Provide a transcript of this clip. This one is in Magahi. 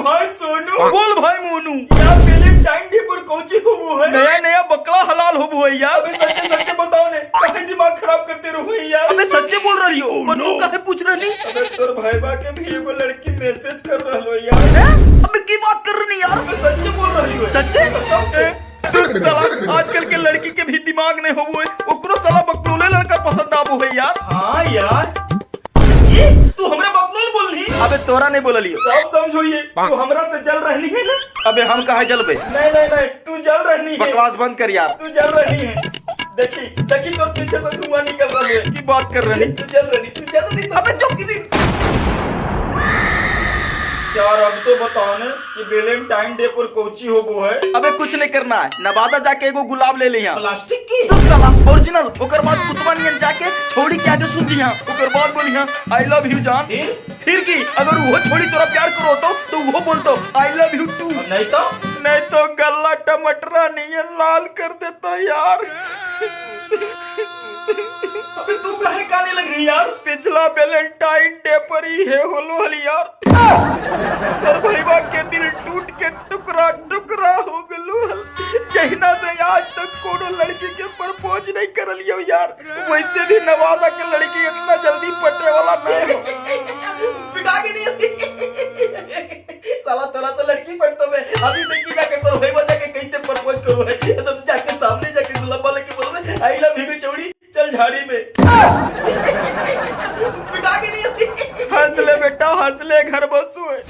भाई सोनू। बोल भाई मोनू। यार वैलेंटाइन डे पर कौची होबो है? नया नया बकला हलाल होबो है यार। अबे सच्चे सच्चे बताओ ने, काहे दिमाग खराब करते रहो यार? अबे सच्चे बोल रही हो, पर तू काहे पूछ रही? अबे तोर भाईबा के भी एगो लड़की मैसेज कर रहलो यार। हैं? अबे की बात कर रही यार? अबे सच्चे बोल रही हो। सच्चे? कसम से। तू साला आजकल के लड़की के भी दिमाग नहीं होबो है, ओकरो साला बकलोले लड़का पसंद आबो है यार। हाँ यार, ये तू हमरा बकलोल बोलनी? अबे तोरा नहीं बोललियो। सब समझो ये तू हमरा से जल रहनी है ना? अबे हम काहे जलबे? नहीं नहीं नहीं, तू जल रहनी है। बकवास बंद कर यार। तू जल रही है। देखी देखी तो पीछे से धुआं निकल रहा है। की बात कर रही? तू जल रही, तू जल रही। अबे चुप। यार अब तो बताओ ने कि वैलेंटाइन डे पर कोची होबो है? अबे कुछ नहीं करना है, नवादा जाके एगो गुलाब ले लिया। प्लास्टिक की? तू साला ओरिजिनल। ओकर बाद कुतवा नियन जाके छोड़ी के आगे सुन जिया, ओकर बाद बोलिया I love you जान। फिर? फिर की अगर वो छोड़ी तोरा प्यार करो तो वो बोलतो I love you to. नहीं तो? नहीं तो गल्ला टमाटरा नियन लाल कर देता यार। अबे तू काहे काने लग रही यार? पिछला वैलेंटाइन डे पर ही है होलो हल यार। तोर भईवा के दिल टूट के टुकड़ा टुकड़ा हो गलो हल। जहिना से आज तक कोनो लड़की के प्रपोज नहीं करलियो यार। वैसे भी नवादा के लड़की इतना जल्दी पटे वाला नहीं हो। पिटा के नहीं साला तोरा से लड़की पटतो मैं अभी देखी जाके तोर भईवा जाके कैसे प्रपोज करो है। एकदम जाके सामने जाके गुलाब लेके बोलबे I love you चौड़ी, चल झाड़ी में। पिटा के नहीं हंस ले बेटा हंस ले, घर बसो है।